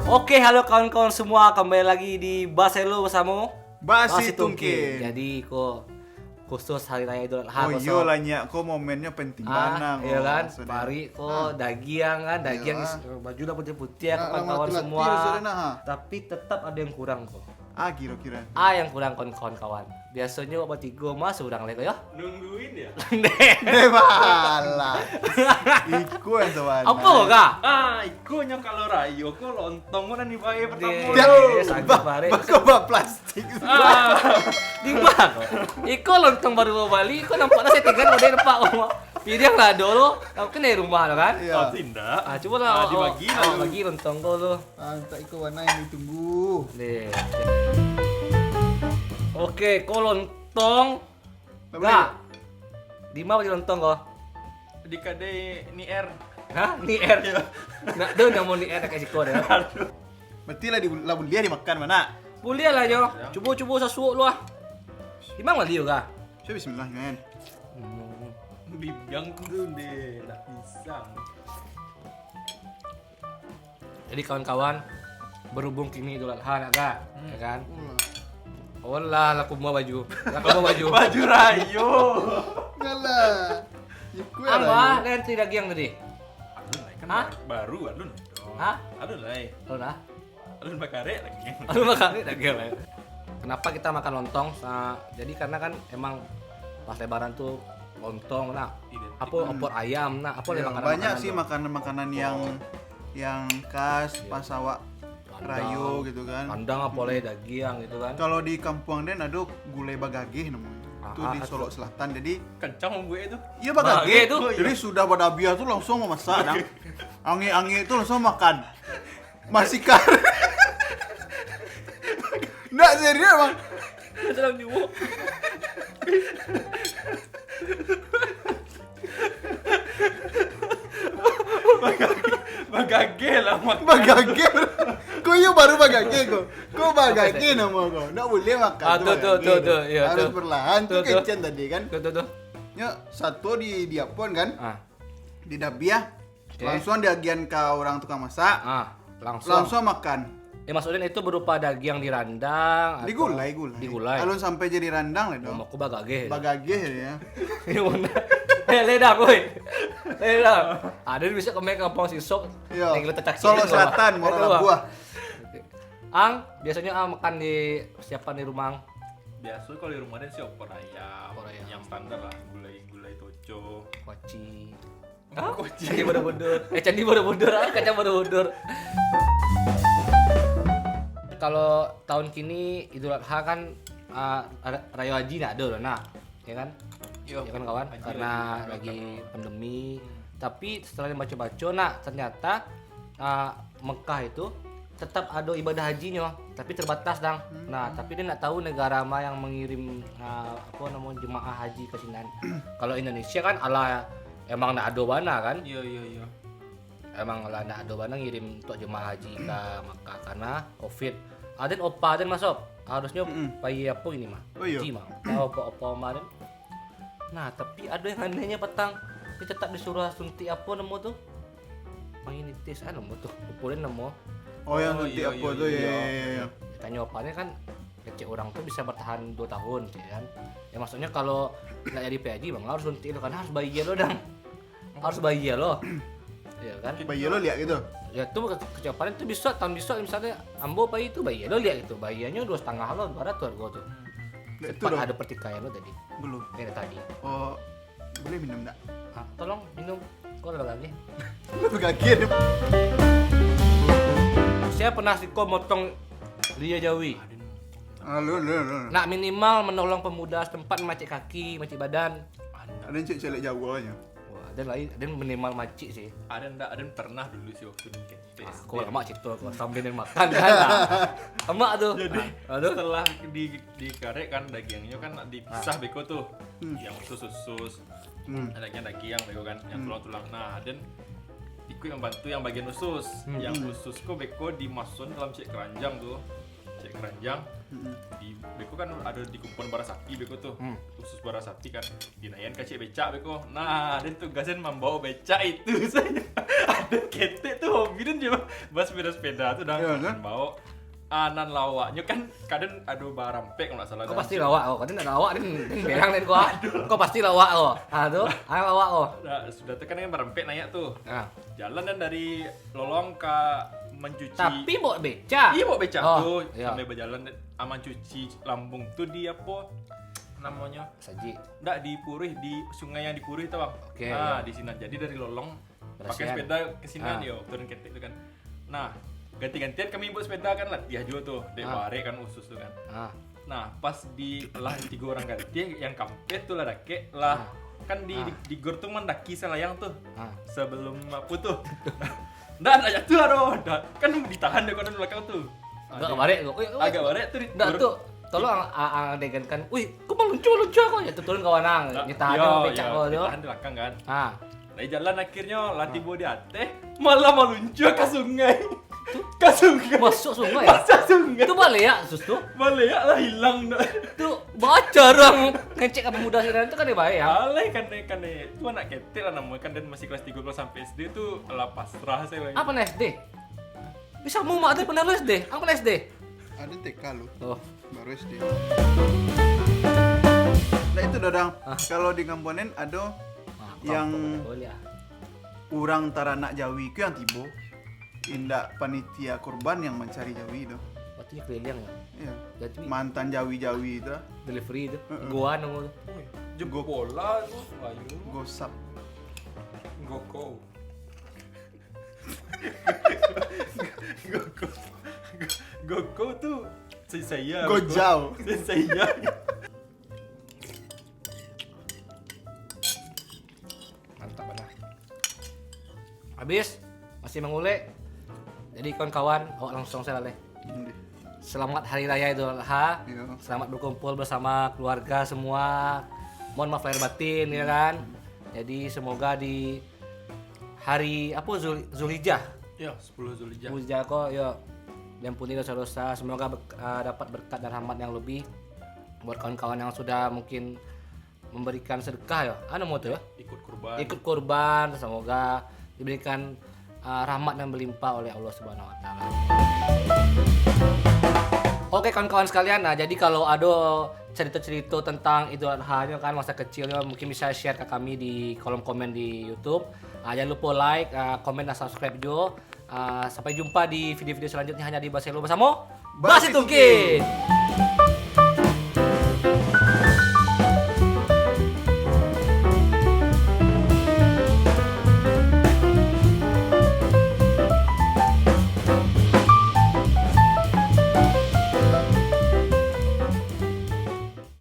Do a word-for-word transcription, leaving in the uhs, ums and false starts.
Oke, halo kawan-kawan semua, kembali lagi di Baselo bersama Basi Tungke. Jadi ko khusus hari raya Idul Adha. Oh, iyolah, nyak, ko momennya penting bana ko. Iya kan? Parik ko, dagiang kan, dagiang. Baju lah putih-putih, kawan-kawan semua. Tapi tetap ada yang kurang ko. Ah, kira-kira. Ah, yang kurang, kawan-kawan. Biasonyo awak batigo mah surang lai ko yo. Nungguin ya? Deh, balah. Iko yang sabana. Apo kah? Ah, iko nyo kalau rayo ko lontong ko nan dibayar pertama. Deh, sakik barek. Bako bak plastik. Ah. Di bak ko. Iko lontong baru bali, iko nampak lah settingan model nampak. Pilihan lah dulu. Aku kan dari rumah tu kan. Iya. Oh, tidak. Ah, cuba lah. Ah, dibagi lah. Bagi lontong ko tu. Ah, tak iko warna yang ditunggu. Deh. Oke, ko lontong. Dah. Di ma bali lontong ko? Di kadai Nier. Hah? Nier? Iya. Nak tu namo Nier nak kasih ko deh. Berarti lah di, lah buliah dimakan, mana? Buliah lah, Jo. Cubo-cubo sasuok lu ah. Di ma bali ko? Cubo bismillah, men. Hmm. Bibiang tu deh, lah pisang. Jadi kawan-kawan, berhubung kini Idul Adha nak ga? Hmm. Ya kan? Olah, lah kumua baju. Lah kumua baju. Baju rayo. Ngalah. Iko rayo. Ang, wah, lah antri dagiang tadi. Alun lai, kan baru, alun. Hah? Alun lai. Alun lah. Alun bakarek lagi. Alun bakarek lagi, men. Kenapa kita makan lontong? Sa-, jadi karena kan emang pas Lebaran tu lontong lah. Identik. Apo, opor ayam nah, apo. Iya, banyak sih makanan-makanan yang, yang khas pas awak rayo gitu kan. Kandang apo lai, dagiang gitu kan. Kalau di kampuang den ado gulai bagageh namonyo. Itu di Solok Selatan. Jadi kencang mambuek tu. Iya, bagageh tu. Jadi sudah badabiah tu langsung mamasak, dang. Angek-angek tu langsung makan. Masih kar. Ndak serius, Bang. Dalam nyuo. Bagageh lah makan. Bagageh. Ko iyo baru bagageh ko. Ko bagageh namo ko. Ndak buliah makan tu tu, bagageh tu, tu. Harus perlahan tu, kecen tadi kan. Tu, tu, tu. Nyo sato di, di apon kan? Ah. Di dabiah. Oke. Langsung diagian ka urang tukang masak. Ah, langsung. Langsung makan. Eh, maksudnya itu berupa dagiang dirandang atau digulai, gulai. Digulai. Alun sampai jadi randang lah, dong. Mako bagageh. Bagageh ya. Iya, benar. Eh, leda, boy. Leda. Ada bisa ke Medan, Kampung Sisok. Iya. Yang kita cacakin Solok Selatan, Muara Labuah. Oke. Ang, biasanya Ang makan di siapa di rumah Ang? Biaso kalau di rumah den sih opor ayam. Opor ayam. Yang standar lah, gulai, gulai toco. Kuaci. Hah? Kuaci. Candi Borobudur. Eh, Candi Borobudur, ah, Kacang Borobudur. Kalau tahun kini Idul Adha kan, ah, ra-, Rayo Haji ndak ado doh, nah. Ya kan? Yo. Ya kan, kawan? Haji karena lagi, lagi pandemi. Hmm. Tapi setelah dibaco-baco, nah, ternyata, ah, Mekah itu tetap ado ibadah hajinyo, tapi terbatas, dang. Hmm. Nah, tapi dia ndak tahu negara ma yang mengirim, ah, apa namo, jemaah haji ke sinan. Kalau Indonesia kan alah emang ndak ado bana kan? Iya, iya, iya. Emang lah ndak ado bana ngirim untuk jemaah haji ka Makkah karena covid. Aden opa aden masuk. Harusnyo pai apa ini mah? Oh, iya. Haji mah. Tahu apa, apa kemarin? Nah, tapi ado yang anehnyo patang. Dia tetap disuruh suntik apa namo tu? Meningitis, ah, namo tu. Lupo den namo. Oh, yang suntik apa tu? Iya, iya, iya. Tanyo apo kan, kecek urang tu bisa bertahan dua tahun, ya kan. Ya, maksudnya kalau nak jadi P H D, bang, harus suntik tu, karena harus bayar lo, dang. Harus bayar lo. Ya kan? Bayar lo liak gitu. Ya, tu ke-, kecek apo tu bisa, tahun bisa, misalnya, ambo pai tu bayar lo liak gitu. Bayarnyo dua setengah lo, berapa tu harga tu? Sempat ado pertikaian lo tadi. Belum. Eh, tadi. Oh, boleh minum ndak? Ah, tolong minum. Kau ada lagi? Bagageh. Saya pernah siko motong lia jawi. Alun, alun, alun. Nak minimal menolong pemuda setempat mamacik kaki, mamacik badan. Ada cek celek Jawa nya. Wah, ada lain, ada minimal macik sih. Ada ndak? Ada pernah dulu sih waktu ni, kan. Ah, kau lama cerita kau sambil makan kan. Amak tu. Jadi, setelah di, dikarek kan dagiangnyo kan dipisah beko tu. Hmm. Yang usus-usus, hmm, dagiang-dagiang beko kan, yang tulang-tulang. Nah, dan ikuik mambantu yang bagian usus. Hmm. Yang usus ko beko dimasuakan dalam cek keranjang tu. Cek keranjang. Hmm. Di, beko kan ada dikumpuan bara sapi beko tu. Hmm. Usus bara sapi kan. Dinaiakan ka cek becak beko. Nah, den tugasnyo mambawa becak itu sajo. Dan ketek tu hobi dan je basepeda-sepeda tu dah. Iyo, kan? Bawa anan lawaknyo kan kadang ado barampek kalau ndak salah. Kau pasti lawak kau, kadang ndak lawak dan, dan berang dan kau. Kau pasti lawak kau. Ha tu, anak lawak kau. Nah, sudah tu kan barampek naik tu. Ha. Jalan dan dari lorong ka mancuci. Tapi bawa becak. Iyo, bawa becak tu. Sambil bajalan, ah, mancuci lambung tu di apo namonyo? Sajik. Ndak, di Puruih, di sungai yang di Puruih tu, Bang. Oke, nah, di sinan. Jadi dari lorong pakai sepeda ke sinan, yo, turun ketek tu kan. Nah, ganti-gantian kami bawa sepeda kan, latiah juo tu. Dek barek kan usus tu kan. Nah, pas di lah tigo urang ganti, yang kampet tu lah dakek lah. Kan di, di, di gor tu mandaki salayang tu. Sabalum apo tu? Ndak, ndak jatuah doh. Kan ditahan dek kawan balakang tu. Agak barek tu. Agak barek tu. Ndak tu. Tolong ang, ang, ang adegan kan. Wih, kok maluncuah-luncuah kok? Ya, tu turun kawan ang. Nyo tahan becak kau tu. Ditahan di balakang kan. Ha. Lai jalan akhirnyo, lah tibo di ateh, malah maluncuah ka sungai. Ka sungai. Masuk sungai? Masuk sungai. Tu baleak, Sus, tu? Baleak lah, hilang dah. Tu baco urang kecek ka pemuda sekarang tu kan dia baik, ya? Alai kan, kan. Tu anak ketek lah namonyo kan, dan masih kelas tigo belas sampai S D tu lah pasrah sajo lah. Apo lah S D? Bisa mu mak tu pernah lu S D? Apo lah S D? Ado T K lu. Oh. Baru S D. Nah, itu, Dadang. Kalau di Kamponen ado yang urang taranak jawi ko yang tibo. Indak panitia kurban yang mancari jawi tu. Waktu ni keliling ya. Iya. Jadi mantan jawi-jawi tu. Delivery tu. Heeh. Goan apa tu? Jebola tu, ayo. Gosap. Goko. Goko. Goko tu sisaya. Gojau. Sisaya. Mantap bana. Habis, masih mangulek. Jadi kawan-kawan, awak langsung saja lah. Selamat Hari Raya Idul Adha. Iya. Selamat berkumpul bersama keluarga semua. Mohon maaf lahir batin, ya kan. Jadi semoga di hari apa, Zul-, Zulhijjah. Ya, sepuluh Zulhijjah. Zulhijjah ko, yo, diampuni dosa-dosa. Semoga ber-, eh, dapat berkat dan rahmat yang lebih buat kawan-kawan yang sudah mungkin memberikan sedekah, yo. Anu mau tu, yo? Ikut kurban. Ikut kurban, semoga diberikan, eh, rahmat dan berlimpah oleh Allah Subhanahu Wa Taala. Oke, kawan-kawan sekalian, nah, jadi kalau ado cerita-cerita tentang Idul Adha-nyo kan, masa kecilnyo, mungkin bisa share ke kami di kolom komen di YouTube. Ah, jangan lupa like, ah, komen, dan subscribe juga. Ah, sampai jumpa di video-video selanjutnya hanya di Baselo bersama Basi Tungkin.